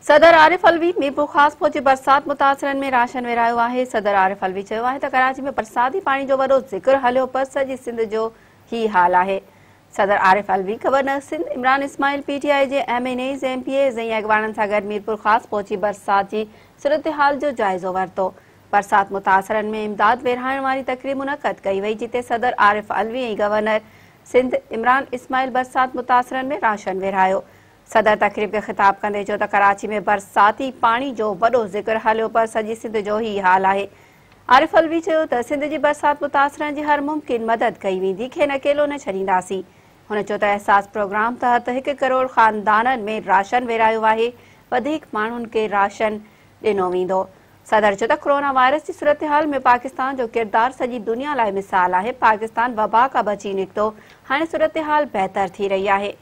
صدر عارف علوي ميرپورخاص پهچي برسات متاثرن ۾ راشن ورهايو آهي. صدر عارف علوي چيو آهي ته ڪراچي ۾ برساتي پاڻي جو وڏو ذڪر هليو پر سڄي سنڌ جو هي حال آهي. صدر Arif Alvi governor Sindh Imran Ismail, P T I جي M N As, M P As ۽ اڳواڻن سان گڏ ميرپورخاص پهچي برسات جي صورتحال جو جائزو ورتو. برسات متاثرن ۾ امداد ورهائڻ واري تقريب منعقد ڪئي وئي جتي صدر عارف علوي ۽ گورنر سنڌ عمران اسماعيل برسات متاثرن ۾ راشن ورهايو. صدر تقريب کي خطاب ڪندي چيو ته ڪراچي ۾ برساتي پاڻي جو وڏو ذڪر هليو پر سڄي سنڌ جو هي حال آهي. عارف علوي چيو ته سنڌ جي برسات متاثرن جي هر ممڪن مدد ڪئي ويندي، کين اڪيلو نه ڇڏينداسين. هن چيو ته احساس پروگرام تحت هڪ ڪروڙ خاندانن ۾ راشن ورهايو آهي، وڌيڪ ماڻهن کي راشن ڏنو ويندو. صدر چيو ته ڪرونا وائرس جي صورتحال ۾ پاڪستان جو ڪردار سڄي دنيا لاء مثال آهي، پاڪستان وبا کان بچي نڪتو، هاڻي صورتحال بهتر ٿي رهي آهي.